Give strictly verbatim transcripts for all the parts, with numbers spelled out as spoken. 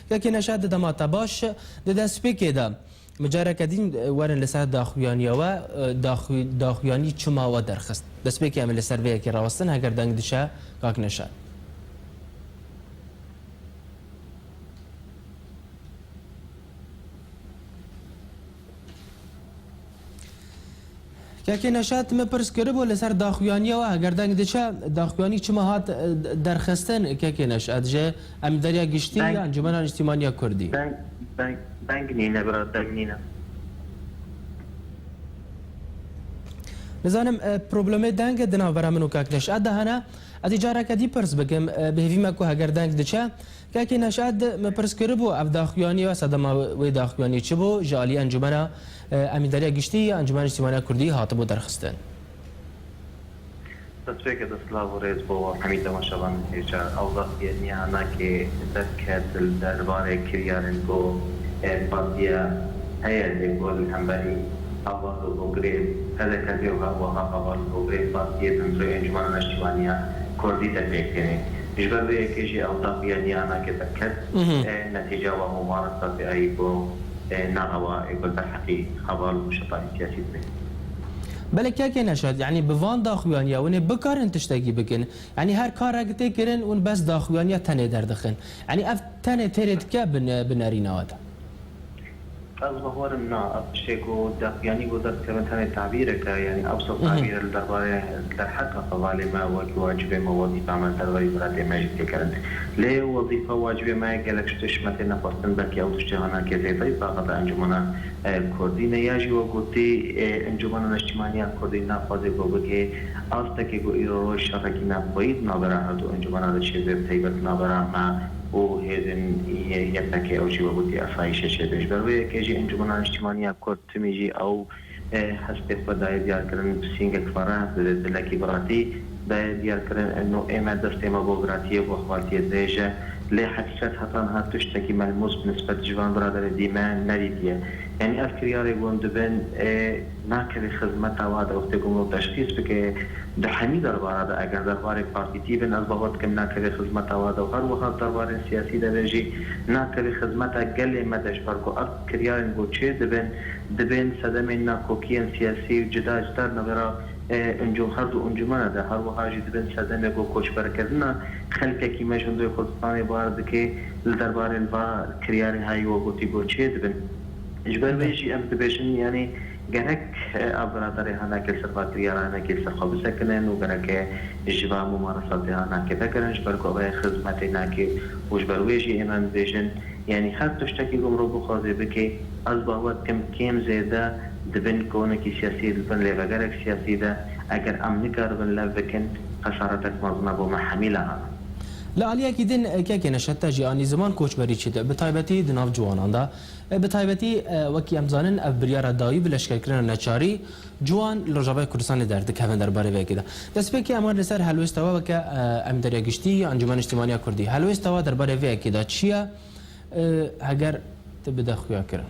Kekê Neşat, di dema te baş, di destpêkê de min careke din werin li ser daxuyaniya we, daxuy-, daxuyanî çima we derxist? Destpêkê em ê li ser vê yekê rawestin, heger deng diçe, kak Neşat. Kekê Neşat, min pirs kiribû li ser daxuyaniya we, heger deng diçe, daxuyanî çima hat, e, derxistin, Kekê Neşat, ji Emîndariya Giştî Deng, ya Encûmena Niştîmaniya Kurdî? Deng, deng, deng nîne, bira, deng nîne. Nizanim, e, problemê deng di navbera min û Kak Neşat de hene. Ez ê careke dî pirs bikim, e, bi hêvî me ku heger deng diçe. Kekê Neşat, min pirs kiribû, ev daxuyanî ya sedema wê daxuyanî çi bû? Ji alî Encûmena, e, Emîndariya Giştî ya Encûmena Niştîmaniya Kurdî hatibû derxistin? Destpêkê de silav û rêz bo hemî temaşevanên hêja. Ew daxuyaniya hanakê derket li derbarê kiryarên ku, e, partiya H Y D'ê ku li hemberî heval û hogirê P D K D û her wiha heval û hogirê partiyê hundirê Encûmena Niştîmaniya Kurdî derpêkirî. Ji ber vê yekê jî ew daxuyaniya hanakê derket, Mhm. e, netîca wa mumarasatê ayî ku, e, naxewa ê ku derheqî heval û şetanî siyasî dibe. Belê Kekê Neşat, yanî bi van daxuyaniya hûn ê bikarin tiştekî bikin. Yanî her karek tê kirin, hûn bes daxuyaniya tenê derdixin. Yanî ev tenê têrê dike bi ne-, bi nerîna we de? Ez bawerim na, ev tiştê ku daxuyanî ku derdikevin tenê tabîrek e, yanî ew sal Mhm. tabîr li derbarê derheqa hevalê me wekî wacibê me, wezîfa me li derbarê miletê me jî tê kirin. Lê wezîfa wacibê me gelek ji tişt me tê nexwestin, belkî ew tiştê hanakê zêde, faqet encûmena e, Kurdî ne, ya jî we gotî, e, Encûmena Niştîmaniya Kurdî naxwaze ku bike astekê ku îro roj şerekî navxweyî di navbera her du encûmena de çêbe, bi taybet navbera me û hêzên Y P G, ew jî we gotî asayîşê çêbe. Ji ber wê yekê jî Encûmena Niştîmaniya Kurd timî jî ew, e, hestê xwe daye diyarkirin, pisîngek fereh, dilekî biratî daye diyarkirin, eno ê me destê me bo biratiyê, bo hevaltiyê dirêj e. Lê heqîqet heta niha tiştekî melmûs bi nisbet ji van biraderê dî me nedîtiye. Yanî ev kiryarê ku hûn dibin, e, nakeve xizmeta wa de, wextê ku mirov teşxîs bike, di hemî derbara de, eger derbarê partîtî bin, ez bawer dikim nakeve xizmeta wa de û her wiha derbarên siyasî de be jî nakeve xizmeta gelê me de, ji ber ku ev kiryarên ku çê dibin, dibên sedemên nakokiyên siyasî û cida cida navbera e, encû-, her du encûmena de, her wiha jî dibin sedemê ku koçberkirina xelkekî me ji hundirê Kurdistanê bar dike, li derbarê li va kiryarê hayî we gotî ku çê dibin. Ji ber vê jî em dibêjin, yanî gerek, e, ev biraderê hanakê li ser va kiryara hanakê li ser xwe bisekinin û gerek e ji va mumarasatê hanakê vegerin, ji ber ku ev xizmetê nake û ji ber wê jî ême em dibêjin, Yanî her tiştekî ku mirov bixwaze bike, ez bawer dikim kêm zêde di bin konekî siyasî, di bin lêvegerek siyasî de, eger em nikaribin lev bikin, xesaretek mezin e bo me hemî lehana. Li aliyekî din, Kekê Neşat, te jî anî ziman koçberî çêdibe, bi taybetî di nav ciwanan de. Bi taybetî, wekî em zanin, ev biryara dawî bi leşkerkirina neçarî ciwan li Rojavayê Kurdistanê derdikevin derbarê vê yekê de. Destpêkê em werin li ser helwêsta we weke, e, Emîndariya Giştî ya Encûmena Niştîmaniya Kurdî. Helwêsta we derbarê vê yekê de çi ye? E, heger tu bide xuya kirin.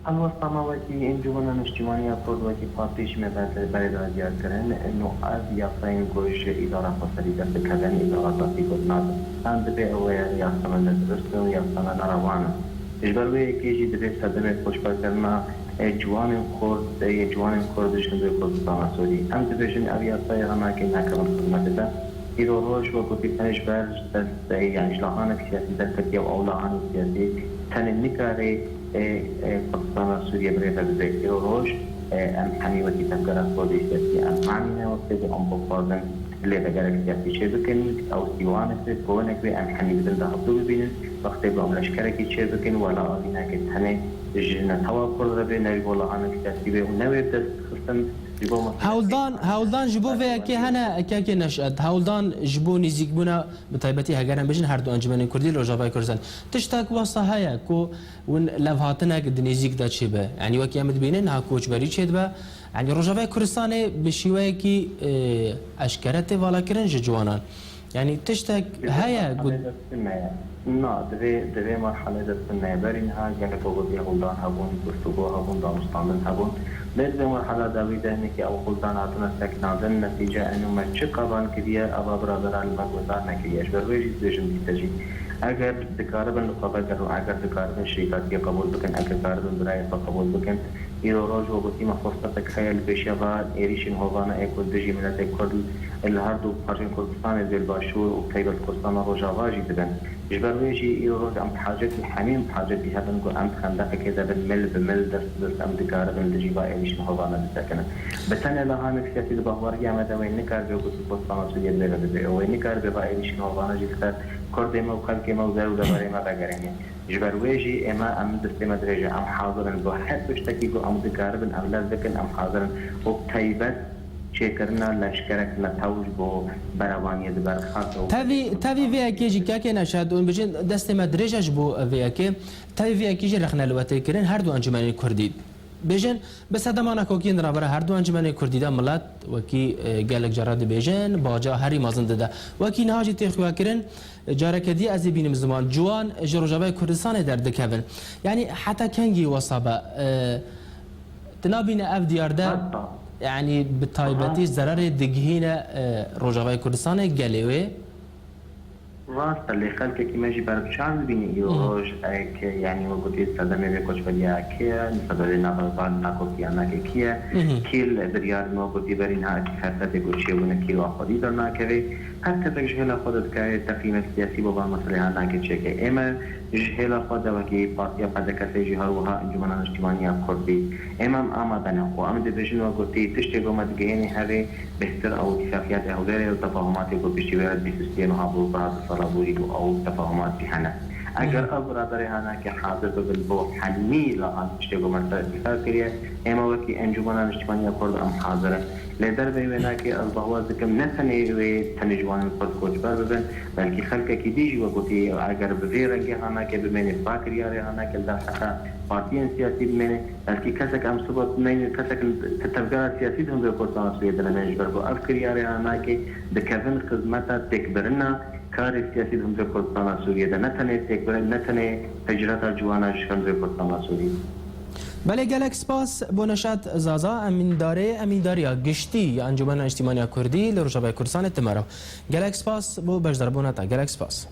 Helwesta me wekî Encûmena Niştîmaniya Kurd, wekî partî jî me ber-, berê de diyar kirin. Ino ev yasayên ku ji îdara xweserî derdikevin, îdara zatî got nabin. Em dibê ew yasa me ne dirust in û yasa me ne rewan in. Ji ber wê yekê jî dibê sedemê koçberkirina, e, ciwanên Kurd, e, yê ciwanên Kurd ji hundirê Kurdistana Sûrî. Em dibêjin ev yasayê hanakê nakevin xizmetê de. Îro roj wek gotî tenê ji ber dest, e, yanî ji lahanek siyasî derketiye û ew lahanê siyasî tenê nikare, e, e, Kurdistana Sûriye bi rê ve bibe. Îro roj, e, em hemî wekî tevgera Kurdê siyasî em anîne wextê ku em bixwazin lêvegerek siyasî çêbikin, ew sîwanek be, konek be, em hemî di bin de hevdû bibînin. Wextê ku em leşkerekî çêbikin, wela avîneke tenê ji netewa Kurd re be, ne ji bo lahanek siyasî be û ne wê dest xistin ji bo meseleyeke Hewldan, hewldan ji bo vê yekê hene, Kekê Neşet. Hewldan ji bo nêzîkbûna, bi taybetî heger em bêjin her du encûmenên Kurdî li Rojavayê Kurdistan. Tiştek wesa heye ku hûn levhatinek di nêzîk de çêbe? Yanî wekî em dibînin niha koçberî çêdibe. Yanî Rojavayê Kurdistanê bi şîweyekî, e, eşkere tê valakirin ji ciwanan. Yanî tiştek Di vê heye ku merhalê de tune ye. Na, di vê, di vê merhalê de tune ye. Berî niha gelek gotî hewldan hebûn, guftûgo hebûn, danûstandin hebûn. Lê di vê merhala dawî de hinekî ew hewldan hatine sekinandin. Netîce eno me çi qeban kiriye, eva biradera li me guhdar nekiriye. Ji ber wê jî dibêjim dîse jî Eger dikaribin li xwe vegerin û eger dikaribin şirîkatiyê qebûl bikin, eger dikaribin birayê xwe qebûl bikin, îro roj we gotî me firsetek heye li pêşiya va êrîşên hovane ê ku dijî miletê Kurd li her du parçeyên Kurdistanê zêl başûr û taybet Kurdistana Rojava jî dibin. Ji ber wê jî îro roj em bi hacetî, hemî em bi hacetî hebin ku em xendeqekê de bin, mil bi mil, dest bi dest em dikaribin li dijî va êrîşên hovane bisekinin. Bi tenê lehanek siyasî di bahweriya me de wê nikaribe gotî Kurdistana Sûriyê divê re bibe. Wê nikaribe va êrîşên hovane jî li ser Kurdê me û xelkê me û der û deverê me vegerîne. Ji ber wê jî ême em destê me dirêj e. Em hazir in bo her tiştekî ku em dikaribin em lez bikin, em hazir in. Û bi taybet çêkirina leşkerek netew ji bo berevaniyê di ber xelk û Tevî, tevî vê yekê jî kekê Neşet û bêjin destê me dirêj e ji bo vê yekê. Tevî vê yekê jî rexne li we tê kirin her du encûmenên Kurdî. Bêjin, bi sedema nakokiyên di navbera her du encûmenên Kurdî de milet wekî, e, gelek cara dibêjin, baca herî mezin dide. Wekî niha jî tê xuyakirin, e, careke dî ez ê bînim ziman, ciwan ji Rojavayê Kurdistanê derdikevin. Yanî heta kengî wesa be, e, tu nabîne ev diyar de, Heta. yanî bi taybetî Aha. zerarê digihîne, e, Rojavayê Kurdistanê gelê wê? Rast e, lê xelkekî me jî ber bi çav dibîne îro Hı hı. roj, eke, yanî we gotî sedemê vê koçberiya kê ye, sedemê nava van nakokiya nake kî ye, Hı hı. kî li biryar me gotî berî niha ekî fersetê ku çêbûne kî wa xwedî dernakeve. Her kesek ji hêla xwe de dikare teqîmek siyasî bo van meselê ha nake çêke. Ême ji hêla xwe de wekî partiya P D K S jî her wiha Encûmena Niştîmaniya Kurdî. Ême em amade ne. Û em dibêjin we gotî tiştê ku me digihênê herê bêhtir ew îtîfaqiyatê Hewlêrê û tefahumatê ku piştî wê re bîst û sê niha bû, bi hate sala borî bû, ew tefahumat jî hene. Eger Mhm. ev biraderê hanakê hazir bibin bo hemî lahan tiştê ku me ser îtîfaq kiriye, ême wekî Encûmena Niştîmaniya Kurd em hazir in. Lê derveyî wê nakê ez bahwaz dikim ne tenê wê tenê ji wan Kurd koçber bibin, belkî xelkekî dî jî we gotî eger bi vê rengê hanakê bimêne, bi va kiryarê hanakê li derheqa partiyên siyasî bimêne, Belkî kesek em sibat neynin, kesek tevgera siyasî di hundirê Kurdistana Sûriyê de nemên ji ber ku ev kiryarê hanakê dikevin xizmeta têkbirina karê siyasî di hundirê Kurdistana Sûriyê de. Ne tenê têkbirin, ne tenê hicreta ciwana ji hundirê Kurdistana Sûriyê. Belê, gelek spas bo Neşat Zaza, emîndarê, emîndariya giştî ya Encûmena Niştîmaniya Kurdî li Rojavayê Kurdistanê, Timero. Gelek spas bo beşdarbûna te. Gelek spas.